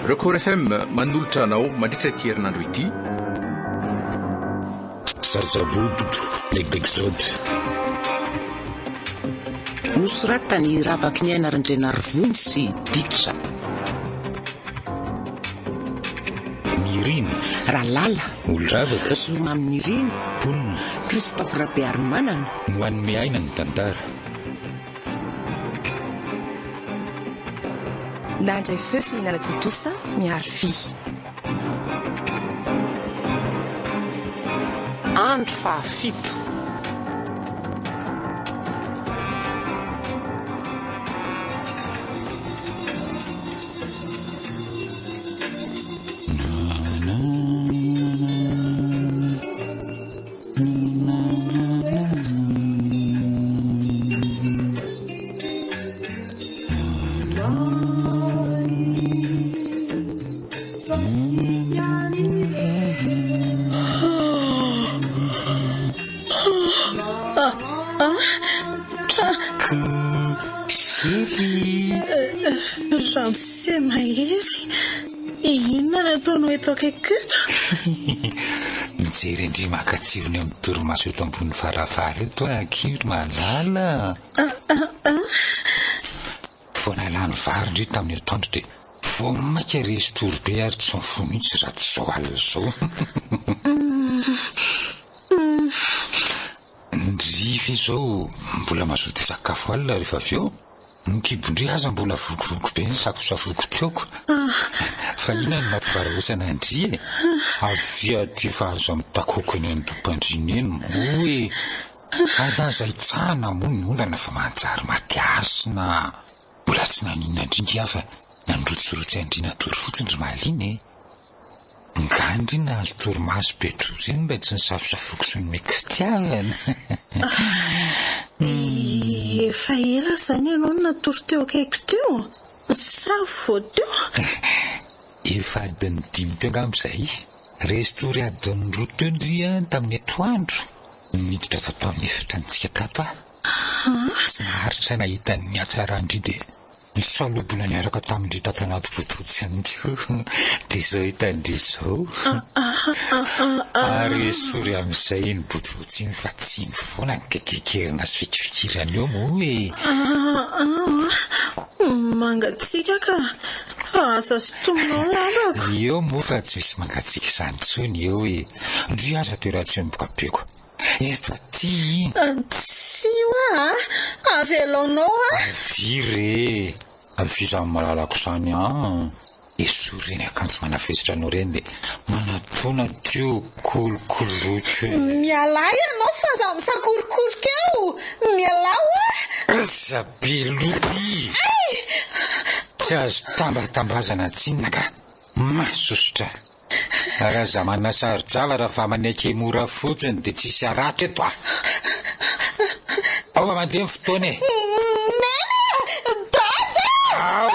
Record FM manolotra anao mandritra ity herinandro ity. Zazabodo, L'Exode. Nosoratan'i Ravakiniaina Randrianarivony sy Ditra. Nirina. Ralala. Olon-dravaka. Zomaminirina. Mponina. Christophe Rabearimanana. No hanome aina ny tantara. Nandray feo sy nanatontosa miharo vy. Andro fahafito. Ramose Mahery, inona no ataonao eto akaikiko eto? Mijery an-dry maka tsirony amin'ny torimaso eto ambony farafara eto aho akia ry malala. Vao nalany vary ndry tamin'ny atoandro dia vao mainka resy tory be ary tsy mifoha mihitsy raha tsy izao alina izao. Ndry ve izao mbola mazoto hisakafo alina rehefa avy eo? Ny kibon-dry aza mbola vokivoky be ny safosafoko teoko. Fa inona no mampivarahontsana an-dry e? Avia aty fa aza mitakoko eny an-doham-pandriana eny moa e! Ary aza hitsahana moa ny ondana fa manjary maty hasina. Mbola tsy naninona an-dry nge aho fa nandrotsirotsy an-dry natory fotsiny ry Mahaliana e! Nga ndry nahazo torimaso be toy ireny mba tsy nisafosafoko sy nomeko fitiavana? Efa ela izany ianao no natory teo akaikiko teo? Sa vao teo? Efa adiny dimy teo angamba izay. Resy tory adiny roa teo ndry an tamin'ny atoandro. Niditra tato amin'ny efitranontsika tato aho. Tsy naharitra nahita ny hatsaran-dry dia nisalobona niaraka tamin-dry tato anaty bodofotsy ihany koa. Dia izao hitan-dry izao. Ary esory amin'izay iny bodofotsy iny fa tsy iny foana ny kekekerina sy fikifikirana eo moa e. Mangatsiaka ka. Aza sintominao ny lambako. Eo moa fa tsy misy mangatsiaka izany intsony eo e. Ndry aza dia raha tsy mibokabeko. Eto aty iny. Tsia hoa a! Avelaonao aho. Avia re! Avia izany malalako izany an! Esory ireny akanjo manavesatra anao ireny dia manatona aty io kolokoloiko e! Mialà ianao fa aza misakorokoroka eo! Mialà hoa! Aza be loha ity! Tsy azo tambatambazana tsinona ka! Masosotra! Ary aza manasaro-javatra fa manaiky mora fotsiny dia tsisy haratra eto a! Ao fa mandeha ny fotoana e! Neny a! Dada! Ao!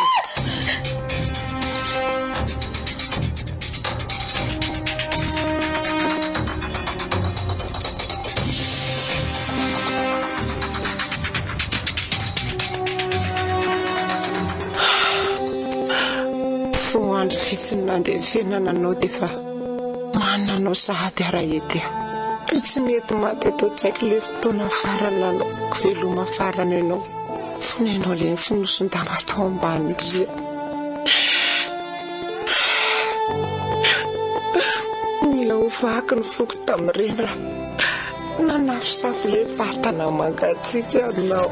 Vao andro vitsy no nandevenana anao dia efa manana anao sahady Rahety a. Tsy mety maty eto an-tsaiko ilay fotoana farany nanaovako veloma farany anao. Fony ianao ilay nifonosin-damba tao ambany rihana. Mila ho vaky ny foko tamin'ireny raha nanafosafo ilay vatana mangatsiaka anao.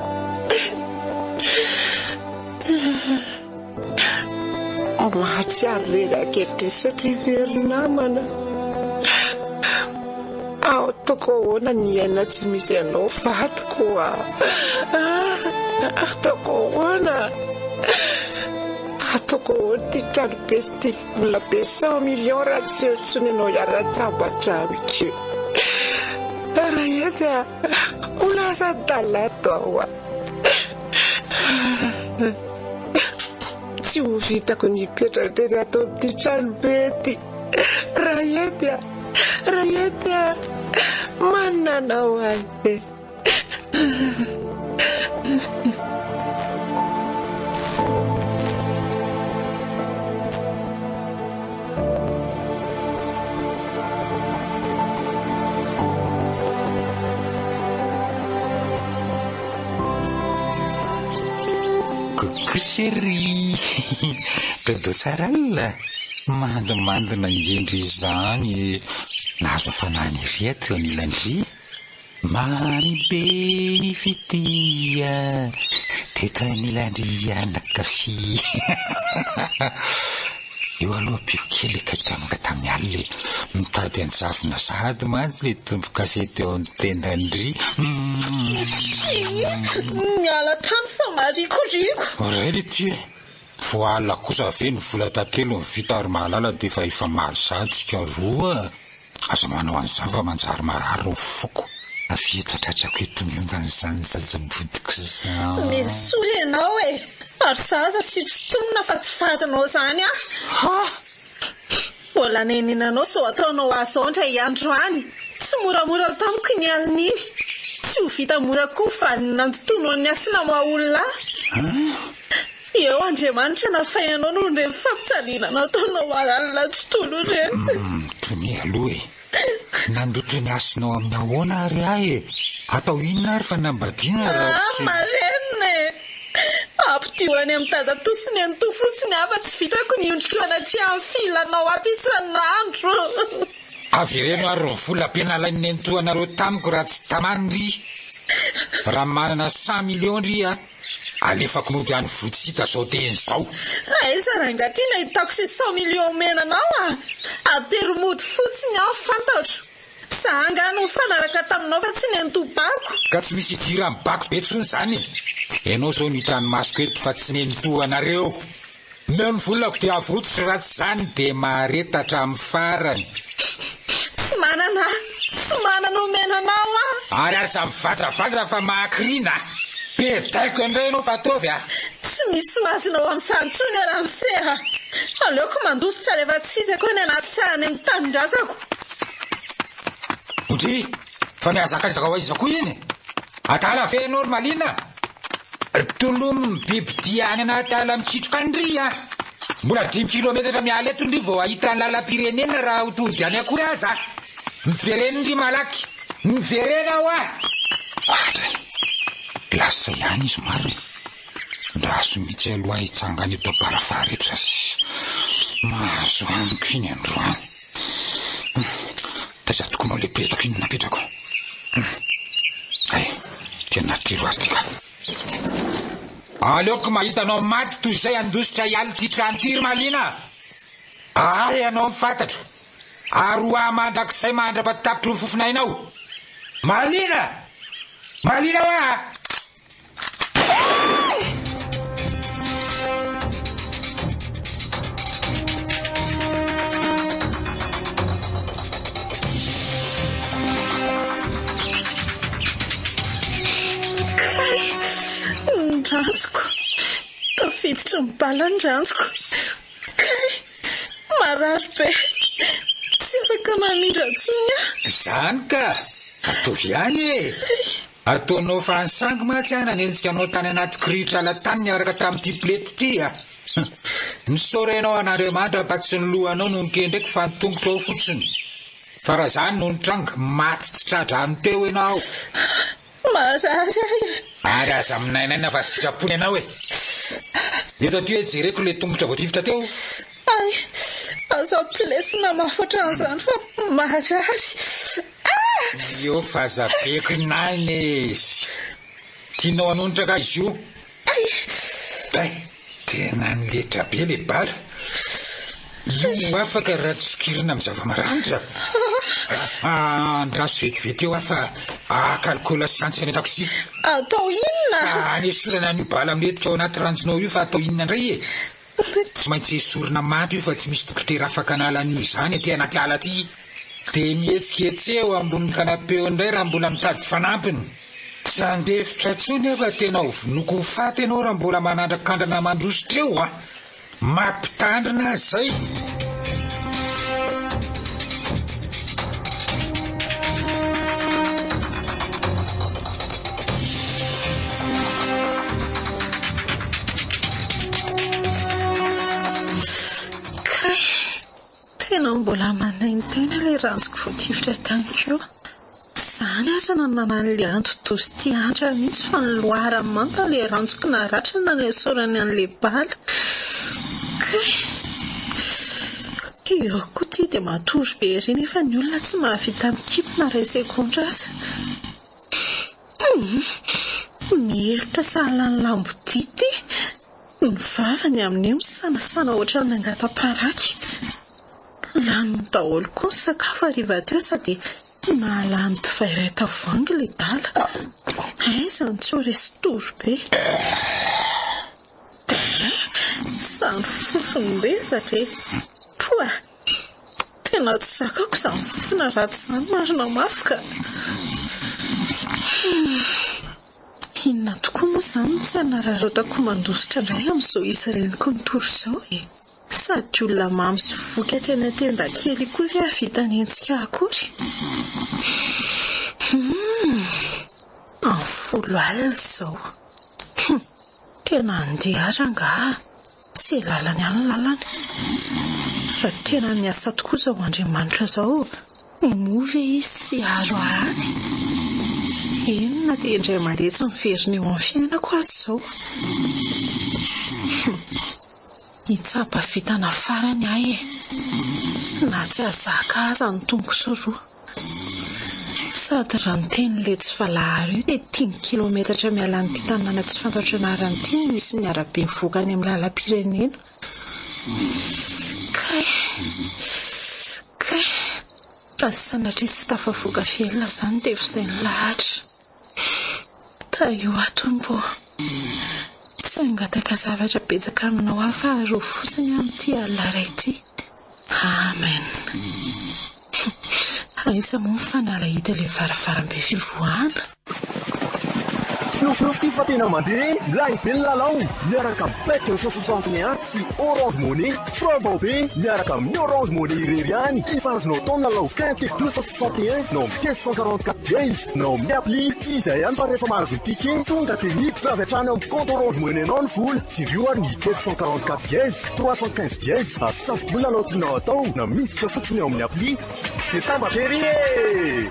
Mahatsiaro irery ankehitriny satria very namana. Ataoko ahoana ny hiaina tsy misy anao vadiko a? Ataoko ahoana? Ataoko ahoana ity tranobe sy ity vola be cent millions raha tsy eo intsony ianao hiara-tsambatra amiko. Rahety a, ho lasa adala ato aho a. Tsy ho vitako ny hipetraka irery ato amin'ity tranobe ity. Rahety a, Rahety a, manana anao ahy e. Coucou chérie! Dodo tsara alina? Mandimandina indrindra izany e! Nahazo hafanana ery ato anilan-dry. Mamy be ny fitia teto anilan-dry anakafy. Eo aloha ampiako kely ilay kaitamaka tamin'ny alina e! Mitady hanjavona sahady mantsy ilay tombo-kase teo amin'ny tendan-dry. Tsia! Miala tany fa marikoriko! Ray le ty e! Voala kosa ve ny vola tantely no vita ry Mahalala dia efa hifamaly sahady tsika roa? Aza manao an'izany fa manjary marary ny foko. Avia eto tratrako eto miondana izany zazabodiko izany. Misoa ianao e! Ary za aza sitromina fa tsy vadinao izany aho. Ha! Mbola nenenanao sao ataonao ahy zao indray andro any. Tsy moramora tamiko iny alina iny. Tsy ho vita mora koa valiny nandotoanao ny hasina maha olona ahy. Eo Andriamanitra nafay anao noho ireny fampijaliana nataonao ahy alina tontolo ireny. Tonia aloha e. Nandoto ny hasinao amin'ny ahoana ary ahy e? Atao inona ary fanambadiana raha tsy. Ah, marenina e! Ampidio any amin'i dadatoa sy nenitoa fotsiny aho fa tsy vitako ny hiondrika eo anatrehan'ny filanao ato isan'andro. Avereno ary ny vola be nalain'i nenitoanareo tamiko raha tsy tamany ry. Raha manana cent millions ry a, alefako mody any Vohitsita zao teny izao. Aiza rangahy ty nahitako izay cent millions omena anao a! Atero mody fotsiny aho fantatro. Za angaha no nifanaraka taminao fa tsy nenitoa bako? Ka tsy misy idiran'ny bako be tsony zany e! Enao zao no hitan'ny masoko eto fa tsy nenitoa anareo. Omeo ny volako dia avotsotro raha tsy zany dia mahareta hatramin'ny farany. Tsy manana aho, tsy manana omena anao aho. Ary aza mivazavaza fa mahakirina a! Bedaiko indray ianao fa ataovy a! Tsy misy ho azonao amin'izany intsony eo ramose a! Aleoko mandositra rehefa tsy sitrako eo ny hanatitra any amin'ny tanindrazako. Ndry! Fa mihazakazaka ho aiza koa iny? Adala ve ianao ry Malina? Tolomy ny biby dia any anaty ala mikitroka any ry a! Mbola dimy kilometatra miala eto ndry vao hahita ny lalam-pirenena raha ho tody any akory aza! Miverena ndry malaky! Miverena hoa! Oadray! Lasa ihany izy marina! Ndraso mihitsy aloha hitsangana eto am-parafara eto za sisa. Mahazo amiko iny androany. Taiza tokoa moa ilay petako iny napetrako? Hay, tena tiroir ty ka. Aleoko mahita anao maty toy izay handositra hiala ity trano ity ry Malina a! Ahy ianao no fantatro, ary ho ahy mandrakizay mandra-patapitry ny fofonainao. Malina! Malina hoa! Kay! Ny ranjoko! Tafiditra ny bala ny ranjoko. Kay! Marary be. Tsy afaka mamindra intsony aho. Izany ka! Ataovy ihany e! Ataonao fa nisangy mantsy aho nanenjika anao tany anaty kirihitra ala tany niaraka tamin'ity pilety ity a! Misaora ianao an'Andriamanitra fa tsy ny lohanao no nokendreko fa ny tongotrao fotsiny. Fa raha izany no nitranga, maty tsy tra-drano teo ianao. Marary ahy e! Ary aza minainaina fa sitrapony ianao e! Eto aty hoe jereko ilay tongotra voatifitra teo. Hay! Aza ampilesina mafy ohatran'izany fa marary. Ah! Io fa aza be kinaina izy. Tianao hanonitra ka izy io. Hay! Hay! Tena niletra be ilay bala. Io ho afaka raha tsy sokirina amin'ny zava-maranitra. Andraso vetivety eo aho fa haka alikaola sy antsy any an-dakozia. Atao inona? Hanesorana an'io bala milentika ao anaty ranjonao io fa atao inona indray e? Tsy maintsy esorina maty io fa tsy misy dokotera afaka hanala an'io izany aty anaty ala aty. Dia mihetsiketseha eo ambonin'ny canapé eo indray raha mbola mitady fanampiny. Tsy handefitra intsony aho fa tena ho vonoiko ho faty ianao raha mbola manandrakandrana mandositra eo a! Mampitandrina ahy izay! Kay! Tena mbola manaintaina ilay ranjoko voatifitra tany koa. izany aza nanana an'ilay anti-doza ity antra mihitsy fa ny loara manta ilay ranjoko naratra nanesorany an'ilay bala. Kay! Eo koa ity dia matory be ery nefa ny olona tsy mahavita mikipy na iray segondra aza. Hum! Miherotra sahalan'ny lambodia ity. Ny vavany amin'io misanasana ohatran'ny nangata-paraky. Laniny daholo koa ny sakafo hariva teo sady nahalany divay iray tavoahangy ilay dala. Aiza no tsy ho resy-tory be. Dray! Izany fofom-bezatra e! Poa! Tena tsy zakako izany fofona ratsy izany marina mafy ka! Hum! Inona tokoa moa izany no tsy hanararaotako mandositra indray amin'izao izy reniko nitory izao e? Sady olona mamy sy voky hatreny an-tenda kely koa ve hahavita hanenjika ahy akory? Hum! Amin'ny 10 alina izao. Hum! Tena handeha ahy rangaha a! Tsy lalany any lalany. Raha tena miasa tokoa izao Andriamanitra izao, moa ve Izy tsy hiaro ahy any? Eny na dia indray mandeha tsy miverina eo amin'ny fiainako aza izao. Hum! Hitsapa vintana farany aho e! Na tsy hahazaka aza ny tongotro roa. Sady raha ny tenin'ilay tsy valahara io dia dimy kilaometatra miala an'ity tanàna tsy fantatro anarana ity no misy ny arabe mivoaka any amin'ny lalam-pirenena. Kay! Kay! Raha sanatria tsy tafavoaka velona izany dia efa izay ny lahatra. Tahio aho Tompo ô! Tsy hangataka zavatra betsaka aminao aho fa arovy fotsiny aho amin'ity alina iray ity. Amen. Aiza moa ny fanalahidy ilay varavarambe fivoahana? Tsy nofinofy ity fa tena mandeha e! Milay be ny lalao miaraka amin'ny Bet 261 sy Orange Money. Vaovao be miaraka amin'ny Orange Money irery ihany. Efa azonao atao ny lalao Quinté 261 na ao amin'ny 1544 Days na ao amin'ny appli. Tsy izay ihany fa rehefa mahazo ny ticket, tonga dia miditra avy hatrany ao amin'ny compte Orange Money anao ny vola. Tsindrio ary ny 444 dièse, 315 dièse ary safidio ny lalao tianao atao na miditra fotsiny ao amin'ny appli. Dia sambatra ery e!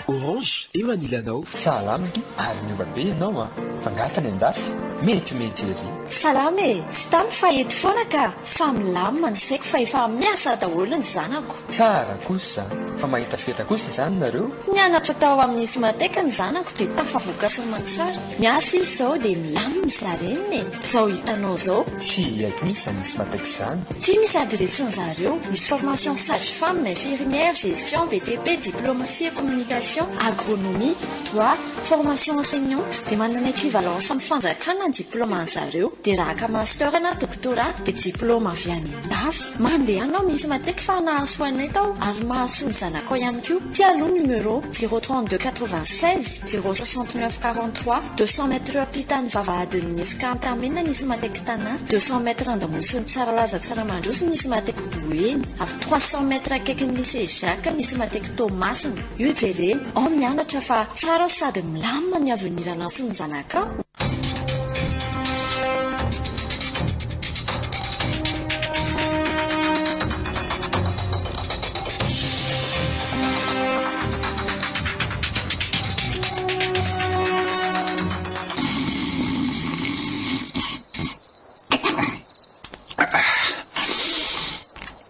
Orange eo anilanao. Sahala amiko ary niova be ianao an! Fa nga tany andafy? Metimety ery! Salama e! Tsy tany fa eto foana ka! Fa milamina ny saiko fa efa miasa daholo ny zanako. Tsara kosa izany! Fa mahita fetra kosa izany nareo? Nianatra tao amin'ny Smatec ny zanako dia tafavoaka soamantsara. Miasa izy izao dia milamina izy reniny e! Izao hitanao izao. Tsy haiko mihitsy izany Smatec izany. Ty misy adiresin-zareo. Misy formation sage femme, infirmière, gestion, BTP, diplomatie et communication, agronomie, droit, formation enseignante. Dia manana equivalence amin'ny fanjakana ny diplôme an'zareo. Dia raha haka master na doctorat dia diplôme avy any andafy. Mandehana ao misy matetika fa nahasoa anay tao ary mahasoa ny zanakao ihany koa. Ty aloha numéro 032 96 069 43, 200 mètres ampitan'ny vavahadin'ny Esca Antamina misy Matec Tana, 200 mètres andamosin'ny Tsaralaza Tsaramandroso misy Matec Boeny, ary 300 mètres akaikin'ny Lycée Jacques misy Matec Toamasina. Io jerena, ao mianatra fa tsara ao sady milamina ny avenir anao sy ny zanakao.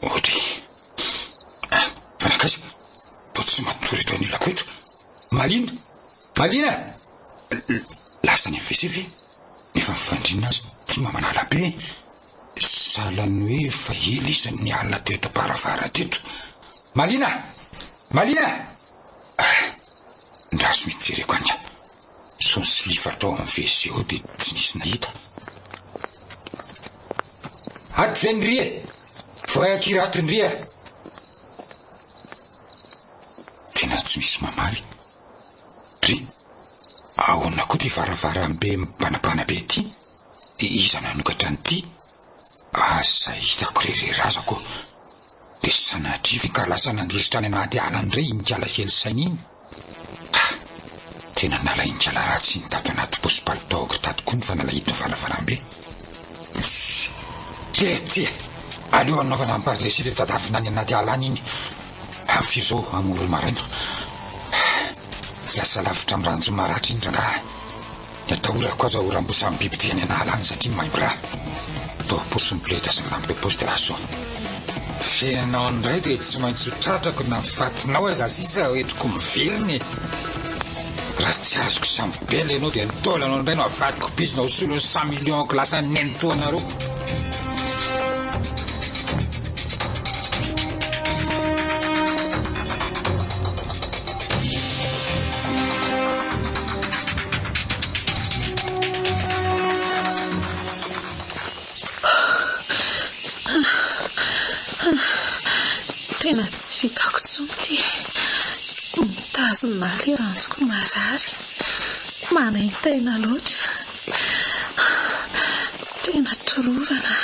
Ohatry. Fa nankaiza? Toa tsy matory eto anilako eto. Malina! Malina! Lasa any amin'ny WC ve? Nefa ny fandriana azy tia mamanala be. Sahalan'ny hoe efa ela izy no niala teto am-paravarana teto. Malina! Malina! Ah! Ndraso mihitsy jereko any. Sao ny silifa tao amin'ny WC ao dia tsy nisy nahita. Ato ve ndry e? Voay aky rato ndry e! Tena tsy misy mamaly. Ry, ahoana koa ity varavarambe mibanabana be ity? Iza nanokatra an'ity? Aza hitako re ry razako. Dia sanatria ve ka lasa nandositra any anaty ala indray iny kala kely saina iny? Ha! Tena nalain-kala ratsy iny tato anaty paosy palitaoko tato koa ny fanalahidin'ny varavarambe. Tsia! Tsia! Tsia! Aleo hanaovana ampardresy dia tadavina any anaty ala any iny. Avy izao amin'ny ora maraina. Tsy lasa lavitra amin'ny ranjo maratra iny rangahy. Ny atahorako aza ho rambosan'ny bibidia any an'ala any satria maimbo rà. Atao am-paosy ny poleta sy ny lampe paosy dia lasa ao. F'ianao indray dia tsy maintsy ho tratrako na fatinao aza sisa hoentiko miverina e. Raha tsy azoko sambo-bela ianao dia ny taolanao indray no avadiko bizina ho solon'ny cent millions-ko lasan'ny nenitoanareo. Tena tsy vitako intsony ity. Mitazona ahy ilay ranjoko marary. Manaintaina loatra. Tena torovana.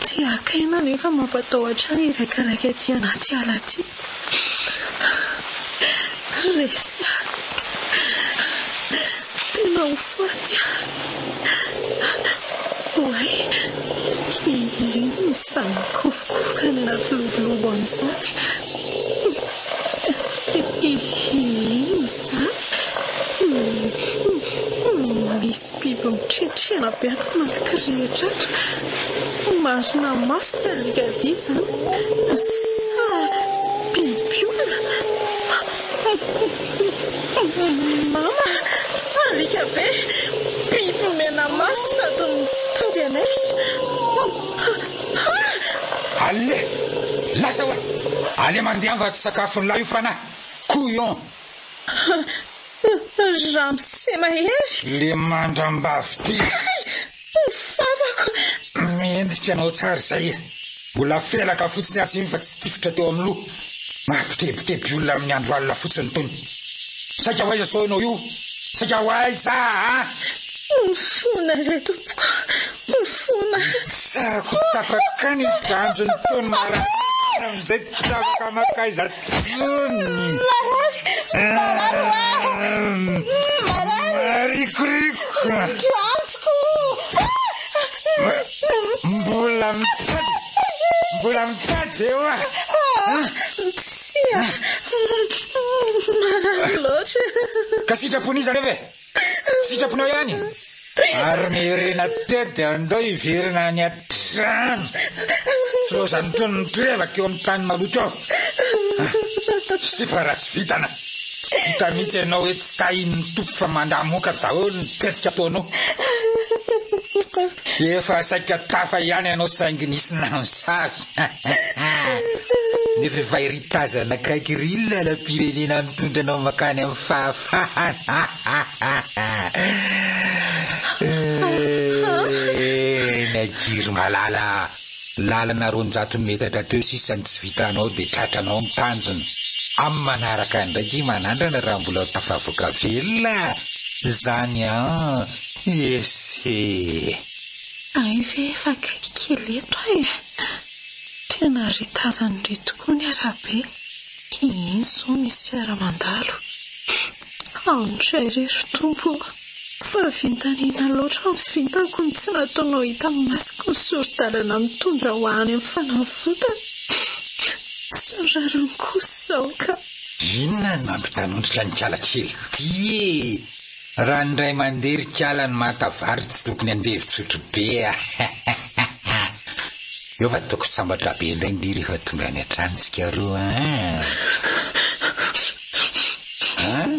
Te haka aina nefa mampatahotra ahy ny iraikaraika aty anaty ala aty. Resy aho. Tena ho faty aho. Oay, inona izany mikofokofoka any anaty lobolobo any izany? Inona izany? Misy biby mitrentrena be ato anaty kirihitra ato. Marina mafy tsy alikadia izany. Sa biby olona? Mama, alika be, biby mena maso sady mitady anay. Allez! Lasa oa! Allez mandeha fa tsy sakafon'lah io fanahy! Couillon! Ramose mahery! Le mandrambavy ty! Hay! Ny vavako! Mendrika anao tsara izay e! Mbola felaka fotsiny aza iny fa tsy tifitra teo amin'ny loha. Mampitebiteby olona amin'ny andro alina fotsiny itony. Saika ho aiza sao ianao io? Saika ho aiza a? Mifona re tompoko, mifona. Tsako tapaka ny dranjony tony marary amin'izay tsy afaka makaiza tsony. Marary, marary hoa, marary. Marikoriko. Dranjoko. Mbola mitady, mbola mitady ve hoa? Tsia, marary loatra. Ka sitrapon'iza anefa e? Sitraponao ihany? Ary miverena teo dia andao hiverina any an-trano. Tsy laozan'itony mitrevaka eo amin'ny tany maloto eo. Sipa ratsy vintana. Hita mihitsy ianao hoe tsy tahin'ny Tompo fa mandamoka daholo ny tetika ataonao. Efa saika tafa ihany ianao saingy nisy namosavy. Nefa efa ery tazana akaiky ery ny lalam-pirenena mitondra anao mankany amin'ny fahafahana. Eny akia ry malala. Lalana 200 metatra teo sisa ny tsy vitanao dia tratranao ny tanjona. Amin'ny manaraka indray ity manandrana raha mbola ho tafavoaka velona izany an! Ese! Hay ve efa akaiky kely eto aho e! Tena ry tazan-dry tokoa ny arabe. Iny izao misy fiara mandalo. Antra ery ry Tompo ô! Fa vintana inona loatra ny vintako no tsy nataonao hita masoko ny sori-dalana mitondra ho any amin'ny fanavotana. Tsy rariny kosa izao ka. Inona no mampitanondrika an'ikala kely ity e? Raha ny ray aman-dery ry kala no manta vary tsy tokony handevo tsotro be a! Eo fa toko sambatra be indray ndry rehefa tonga any an-trano tsika roa an! An?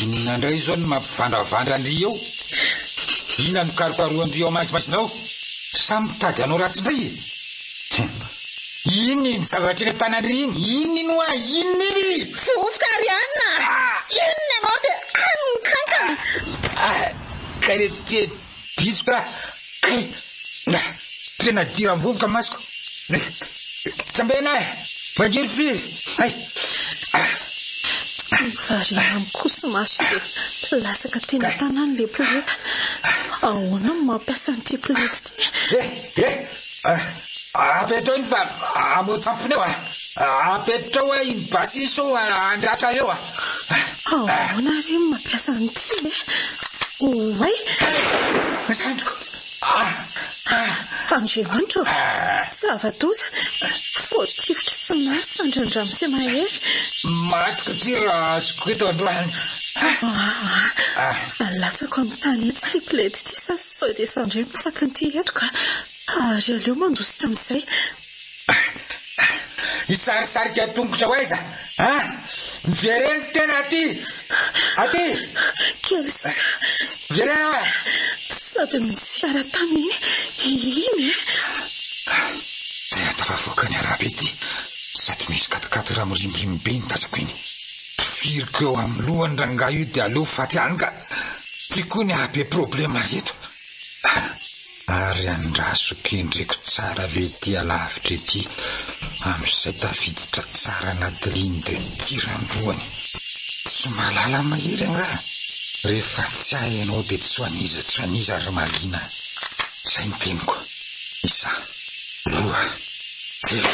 Inona indray izao no mampivandravandra an-dry eo? Inona no karokarohan-dry ao maizimaizina ao? Sa mitady hanao ratsy indray e? Inona iny zavatra eny an-tanan-dry iny? Inona iny hoa? Inona iny? Vovoka ry anona a! Inona ianao dia any ny kankana? Ah! Kay le te bitsoka kay! Tena diram-vovoka masoko. Tsambena e! Mangery firy! Hay! Variana mikoso-maso dia latsaka teny an-tanany ilay poleta. Ahoana no mampiasa an'ity poleta ity? Eh! Eh! Apetrao iny fa hamoa-tsampona eo a! Apetrao a iny basy iny sao handratra eo a! Ahoana re no mampiasa an'ity e? Oay! Zandriko! Andriamanitra ô! Zava-doza! Voatifitry sy maty sandrin-dramose Mahery. Matiko ity raha azoko eto androany. Ah, alatsako amin'ny tany eto ity plaid ity sa sao dia izaho indray no fatin'ity eto ka. Ary aleo mandositra amin'izay. Hisarisarika tongotra ho aiza? Ah! Mivereno tena aty! Aty! Kely sisa. Miverena! Sady misy fiara tamin'iny iny e! Tena tafavoaka ny arabe ity. Sady misy quat-quatre mirimorimo be ny tazako iny. Tifiriko eo amin'ny lohany rangahy io dia aleo faty any ka! Ty koa ny ahabe problema eto. Ary andraso kendreko tsara ve ity alavitra ity amin'izay tafiditra tsara anaty ligne de tir androany. Tsy mahalala mahery angaha? Rehefa tsy ahy ianao dia tsy ho an'iza tsy ho an'iza ry Malina. Izay ny teniko. Isa, roa, telo.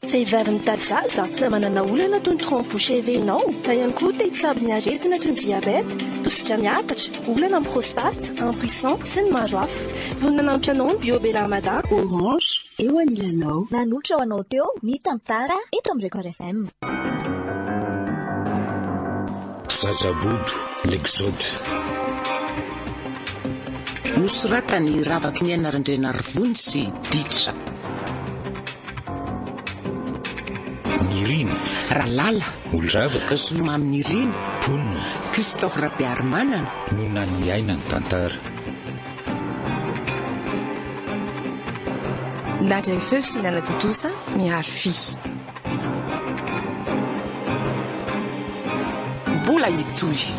Vehivavy mitady zaza na manana olana toy ny trompe bouchée ve ianao? Na ihany koa te hitsabo ny aretina toy ny diabète, tosidra miakatra, olana amin'ny prostate, impuissant, sy ny maro hafa. Vonona hanampy anao ny Bio Bella Mada. Orange, eo anilanao. Nanolotra ho anao teo ny tantara eto amin'ny Record FM. Zazabodo, l'exode. Nosoratan'i Ravakiniaina Randrianarivony sy Ditra. Nirina. Ralala. Olon-dravaka. Zoma Nirina. Mponina. Christophe Rabearimanana. No nanome aina ny tantara. Nandray feo sy nanatontosa miharo fy. Mbola hitohy.